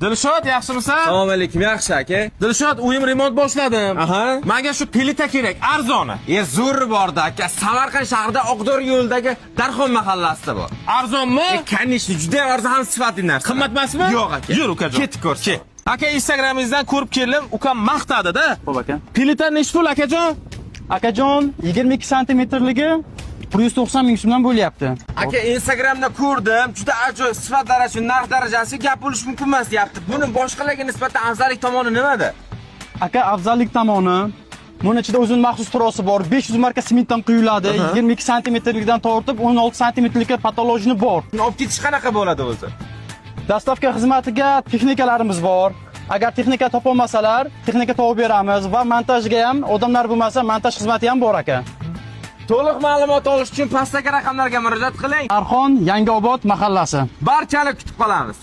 Dilshod, yaxshimisan? Assalomu alaykum, yaxshi aka. Dilshod, uyim remont boshladim. Aha. Menga shu plita kerak, arzoni. E, zo'r bordi aka. Samarqand shahrida Oqdor yo'lidagi Darxon mahallasida bor. Arzonmi? E, конечно, juda ham arzon ham sifatli narsa. Qimmat emasmi? Yo'q aka. Yur ukajon. Ketib ko'rsin. Aka, Instagramingizdan ko'rib keldim, ukam maqtadi-da. Xo'p aka. Plita nechi pul, akajon? Akajon, 22 santimetrligi 190 ming so'mdan bo'lyapti. Aka, Instagramda ko'rdim, juda ajoyib sifat darajasi, narx darajasi gap bo'lish mumkin emas deyapti. Buni boshqalarga nisbatan afzallik tomoni nimada? Aka, afzallik tomoni buni ichida o'zini maxsus trosi bor. 500 marka sementdan quyiladi. 22 santimetrlikdan tortib 16 santimetrlikka patolojini bor. Buni olib ketish qanaqa bo'ladi o'zi? Доставка xizmatiga texnikalarimiz bor. Agar texnika topolmasalar, texnika topib beramiz va montajga ham odamlar bo'lmasa, montaj xizmati ham bor aka. To'liq ma'lumot olish uchun pastdagi raqamlarga murojaat qiling. Arxon, Yangiobod mahallasi. Barchani kutib qolamiz.